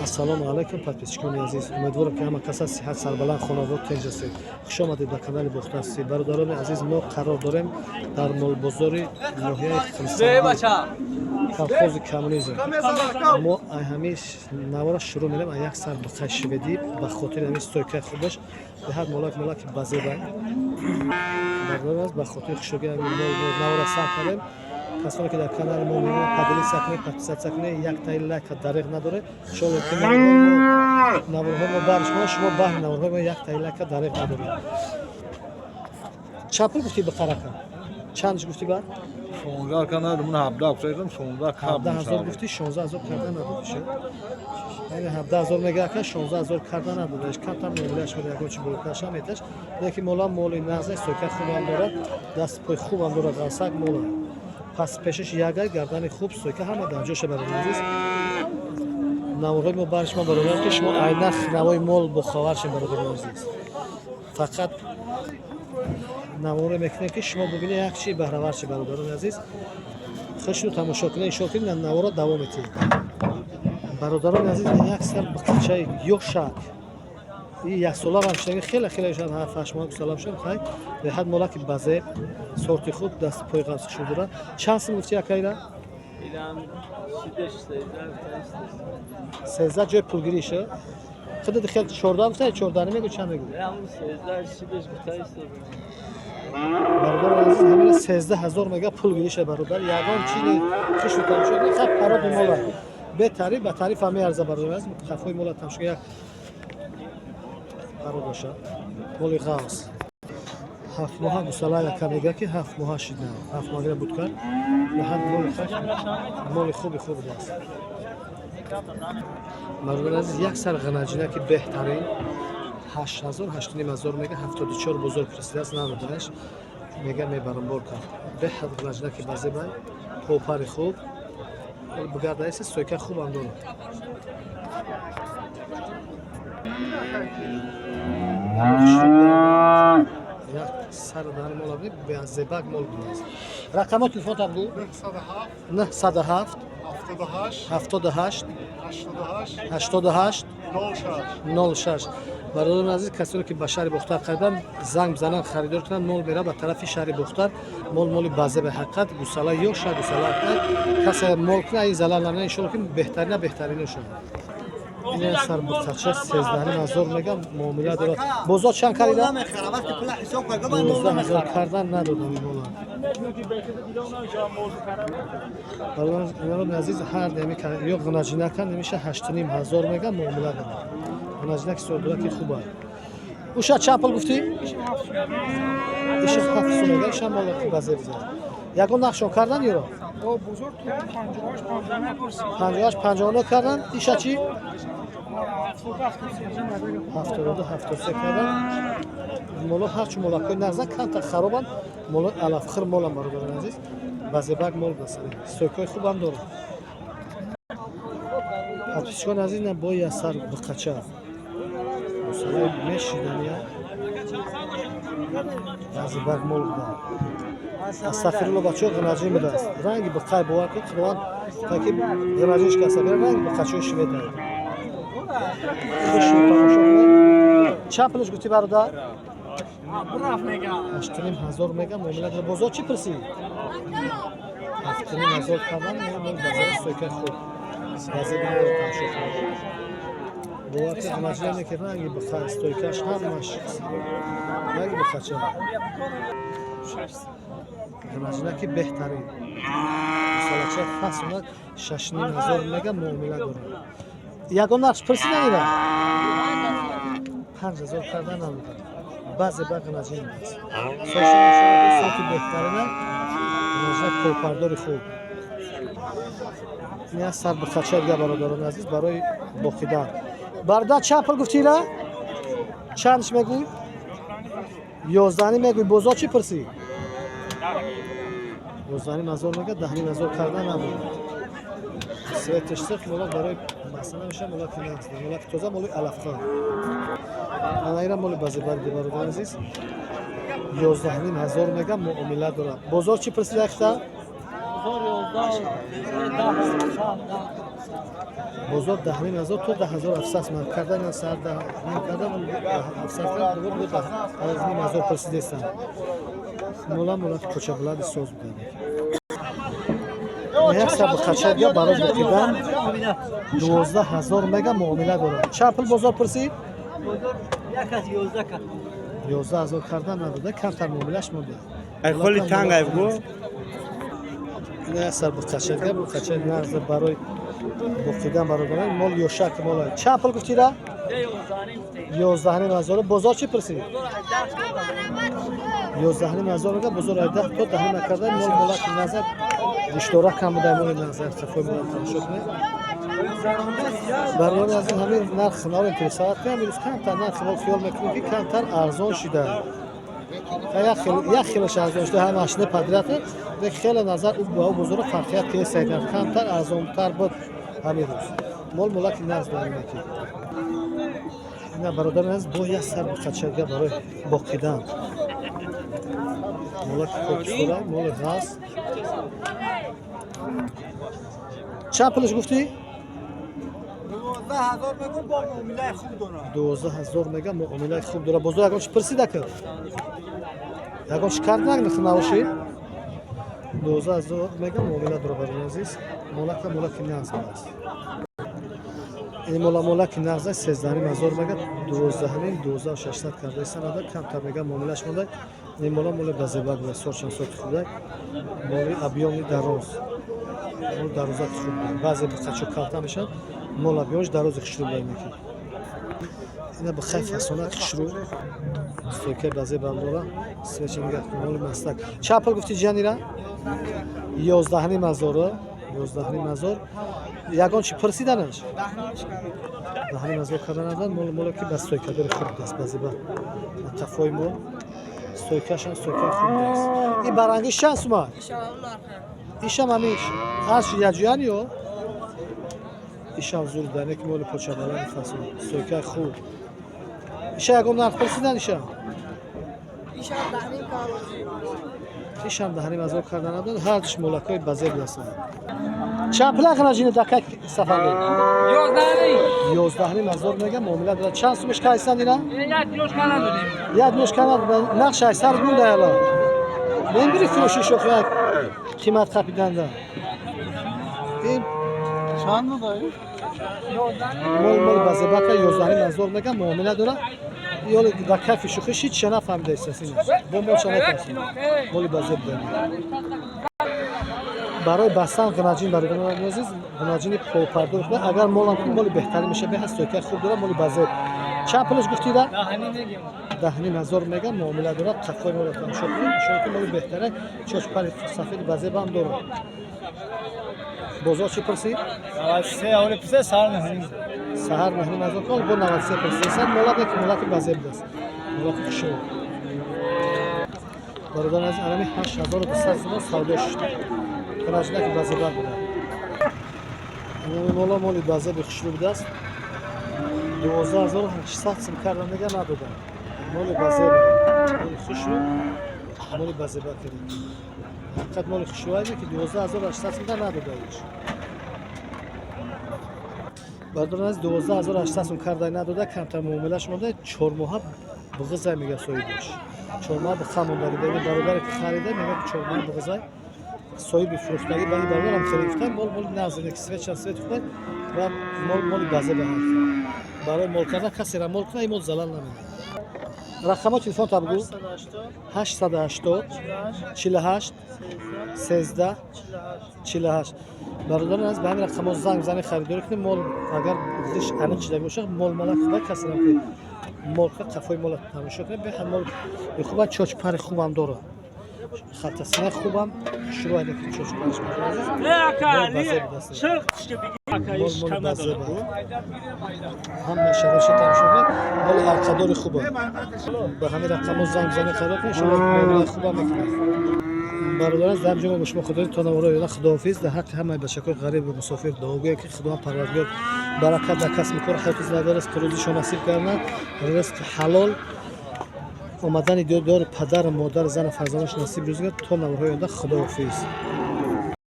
Ассалому алайкум, подписчикони азиз. Умедворам, ки ҳама каса сиҳат, сарбаланд, хонавод тинҷ ҳастед. Хуш омадед ба канали Бохтарси. Бародарони азиз, мо қарор дорем дар молбозори ноҳияи Хулсанди, колхози Коммунизм. Мо ай ҳамин навора шурӯъ мерем а як сар буқаи шведӣ, ба хотири ҳамин стойкаи хубаш, беҳад молак, молаки базеба. Бародарон, ба хотири хушоги ҳамин мол навора сар кардем. Касоне ки дар канали мо мебинанд, поделиться кунед, подписаться кунед, яктаи лайка дареғ надоред. Иншоалло, ки наворҳои мо бар шумо, шумо баҳри наворҳои мо яктаи лайка дареғ надоред. Чанд пул гуфтӣ биқарака? Чандш гуфтӣ баъд? 16 карда, ман 17 гуфтам, 16 каб. 17 000 гуфтӣ, 16 000 карда надодиш. Яъне 17 000 мега ака, 16 000 карда надодаш. Камтар муомилааш буд, ягон чи болотарша меташ. Лекин мола моли нағзе, стойка хубам дорад, даст пои хубам дорад, ғалсак мола. Пас пешаш ягай, гардани хуб, стойка ҳама дар ҷоша. Бародари азиз, наворҳои мо бар шумо, бародарам, ки шумо айнах навои мол бохабар шем. Бародари азиз, фақат наворе мекунем, ки шумо бубинед, як чи баҳравар чи. Бародарони азиз, хушну тамошо кунед, иншо ки навора давом метиҳед. Бародарони азиз, як сар бақачаи ёшак и яксола ҳам шудаги, хеле хеле шуд, ҳафт ҳашт моҳ сола шуд. Хай, беҳад молаки базеб, сорти хуб, даст пои ғафс дорад. Чанд сум гуфти, акайра? 13 ҷои пулгириша худат хел 14 гуфта, 14 мегӯ, чанд мегӯ? Бародари азиз, ҳамина 13 000 мега, пул гириша. Бародар, ягон чизи хушу тамошо кунед. Хай, пароди мола бетариф, ба тариф ҳам меарза. Бародари азиз, қафои мола тамошо, як парод боша, моли ғавс, 7 моҳа гусала. Яка мега, ки 7 моҳа шида, 7 моҳа буд кард. Беҳад моли хаш, моли хуби хуб будааст. Бародари азиз, як сар ғанаҷина, ки беҳтарин, 8000, 8500 мега, 74 бозор расидааст, надодаш. Мега, мебарам, бор кард. Беҳад ғанаҷина, ки базебай, попари хуб бугардаиса, стойка хубам дорад. Як сар дар мола зебак мол будааст. Рақамо телефонтам гу. 907 78 88 06. Бародарони азиз, касоне ки ба шаҳри Бохтар қарибанд, занг бизананд, харидор кунанд. Мол мера ба тарафи шаҳри Бохтар. Мол моли базе, ба ҳақиқат гусала ёша гусала. Касе мол куна, ин залал намена, иншолло, ки беҳтарина беҳтарина шуд. Ин сар буқача 13,5 ҳазор мегам, муомила дорад. Бозор чанд карида? 12 000 кардан надодам ин мола. Бародарони азиз, ҳар неми ё ғинаҷинака немиша, 8500 мегам, муомила дорад. Ғинаҷинаки содираки хуба. Уша чанд пул гуфтӣ? Иша 7 сум мега, иша мола базе бизад. Ягон нақшон кардан ёро? 58, 59 кардан. Иша чӣ? 72, 73 кардан. Моло ҳарчу молакҳои нағза, камтар харобанд, молои алафхӯр молам. Бародарони азиз, базебак мол басаре, стойкаи хубам дорад. Подписчикони азиз, на бо ясар буқача мусалаи мешидания, базебак мол буда. Астағфирулло, бачаҳо, ғинаҷин будааст, ранги буқай. Бовар кунед, худованд таки ғинаҷин шикаста, ранги буқачаи шведа. Хуш тамошо кунед. Чанд пулш гуфтӣ, бародар? 8500 мега, муомила дора. Бозор чӣ пурсӣ? 7500 кардан. Базари стойкаи хуб, базебандор тамошо кунед. Бовар кунед, ғинаҷине ки ранги буқа, стойкааш ҳамаш ранги буқача. Ғинаҷинаки беҳтарин мусалача фасона, 6500 мега, муомила дорад. Ягон нақш пурсидан ира? 5000 кардан надодам. Баъзе ба ғинаҷин аст, соки беҳтарина, ғинаҷинак попардори хуб. Ин аз сар буқача дига. Бародарони азиз, барои боқидан. Бародар, чанд пул гуфтӣ ира? Чандш мегӯй? 11 мегӯй. Бозор чӣ пурсӣ? 11,5 ҳазор мега, 10,5 ҳазор кардан надорад. Светаш сирф молак барои масъала меша, молаки нағз, молаки тоза, моли алафхӯр. Анаира моли базебари, бародари азиз, 11,5 ҳазор мега, муомила дорад. Бозор чӣ пурсид, якта? Бозор 10,5 ҳазор то 10 700 сум кардан, сар 10,5 кардан, 700 кардан, дубор 10,5 ҳазор пурсидестан. Мола молати кочабуланди соз будан. Як саб қачага барои боқидан 12 000 мега, муомила дорад. Чанд пул бозор пурсид? 11 000 кардан, надода, камтар муомилаш монда. Ай холи танг ай бу. Ина як сар буқачага, буқача нағз барои боқидан, бародарон. Мол ёшак мола. Чанд пул гуфтира? 11,5 ҳазор. Бозор чӣ пурсид? 11,5 ҳазор мега, бозор ай 10 то 10 накарда. Мол молаки назар гӯштора кам буда, моли назар сафои мола тамошо кунед. Бародарони азиз, ҳамин нарх наро интересовать кунам. Имрӯз камтар нархи мол хиёл мекунем, ки камтар арзон шуда. Як хелаш арзон шуда, ҳамаш не подряд, лек хеле назар ӯ ба ӯ бозора фарқият кесайдан, камтар арзонтар буд ҳамин рӯз. Мол молаки нағз дорем. Ина, бародари азиз, бо як сар буқачага барои боқидан, молаки покистора, моли ғаз. Чанд пулаш гуфтӣ? 12 000 мегӯ, бо муомилаи хуб дорам. 12 000 мега, муомилаи хуб дора. Бозор ягон чи пурсида ки, ягон чи кард нагнихи навоши. 12 000 мега, муомила дора. Бародари азиз, молака молаки нағз аст. Ин мола молаки нағз аст. 13,5 ҳазор мега, 12,5, 12 600 кардаи санада, камтар мега муомилаш монда. Ин мола моли базебак буда, сорчан соти хубда, моли объёмный дароз, мол дарозаки хуб буда. Баъзе қачо калта мешавад, мол объёмаш дарози хушрӯ буда. Инаки ина бихай фасонак хушрӯ, стойкаи базебам дора, свеча нигах, моли мастак. Чанд пул гуфти ҷанира? 11,5 ҳазору, 11,5 ҳазор. Ягон чи пурсиданаш? 10,5 ҳазор карда надан. Мол моле ки ба стойкадори хуб аст, базеба қафои мол стойкашам стойкаи хуб аст. Ин барангиш чанд сума? Ишам ҳамиш ҳарчи яҷуян ё ишам зур дар ки моли почабалани фасон, стойкаи хуб. Иша ягон нарх пурсидан? Ишам 10,5 ҳазор карда надан. Ҳарчи молакҳои базеб ҳастанд. Чанд пула ғанаҷини дакак сафар? 11,5 ҳазор мега, муомила дорад. Чанд сумаш кайсан ина? Як нӯш канад. Нақш айсар бунда яла мембири фурӯши шох як қимат қапиданда ин. Чанд додӣ? Мол мол базебака, 11,5 ҳазор мега, муомила дорад. Ёли ба кайфи шӯхиш ҳеч ча нафаҳмида истасин, бо молша натарсин. Моли базеб дорӣ барои бастан ғунаҷин. Бародарони азиз, ғунаҷини попардор. Агар молам кун, моли беҳтарин меша. Беҳад стойкаи хуб дорад, моли базеб. Чанд пулаш гуфтида? 10,5 ҳазор мега, муомила дорад. Қафои моро тамошо кунед, нишон ки моли беҳтаре, чошпари сафеди базебам дорад. Бозор чӣ пурсид? 93 авре писа, сар 9,5. Саҳар 9,5 ҳазор кол бо 93 пурсид. Молак ки молаки базеб аст, молаки хушрӯ. Бародари азиз, анами 8200 сомон савдо шуд. Ғунаҷинаки базебак буда. Анами мола моли базеби хушрӯ будааст. 12 800 сум карда мега, надодам. Моли базеб, моли хушрӯ, моли базебак. Ҳақиқат моли хушрӯ ки 12 800 сум да надодаиш. Бародарон аз, 12 800 сум карда надода, камтар муомилаш монда. 4 моҳа буғизай мега соҳибаш, 4 моҳа буха мондаги. Бародаре ки харида мега, ки 4 моҳа буғизай соҳиби фурӯхтагӣ. Ба ин бародарам хеле гуфтам, мол моли нағз, ки свеча свет хуб ва мол моли базе ба ҳарф. Барои мол кардан касера мол кунад, ин мол залал намедиҳад. Рақамҳо телефон та бигӯ. 880 48 13 48. Бародарон аз, ба ҳамин рақамҳо занг бизанед, харидорӣ кунед. Мол агар ғиш аниқ шидаги бошад, мол малак хуба. Касерам ки мол қафои мола тамошо кунед, беҳад мол хуба, чочпари хубам дорад, халтасина хубам шурӯъ ки чочпариш. Мол моли базеба, ҳама шароиша тамошо кунед, моли алқадори хуба. Ба ҳамин рақамҳо занг бизанед, харидор кунед, шумо муомилаи хуба мекунад. Бародарон, дар ҷома бо шумо худо то навора ёда. Худоҳофиз. Дар ҳаққи ҳамаи бачакҳои ғарибу мусофир дуогӯе, ки Худованд Парвардигор баракат дар касби кор, ҳаёти зиндагӣ, ризқи рӯзишон насиб карданд, ризқи ҳалол омадани дори падару модар, зану фарзандаш насиб рӯзига. То наворҳои оянда, худоҳофиз.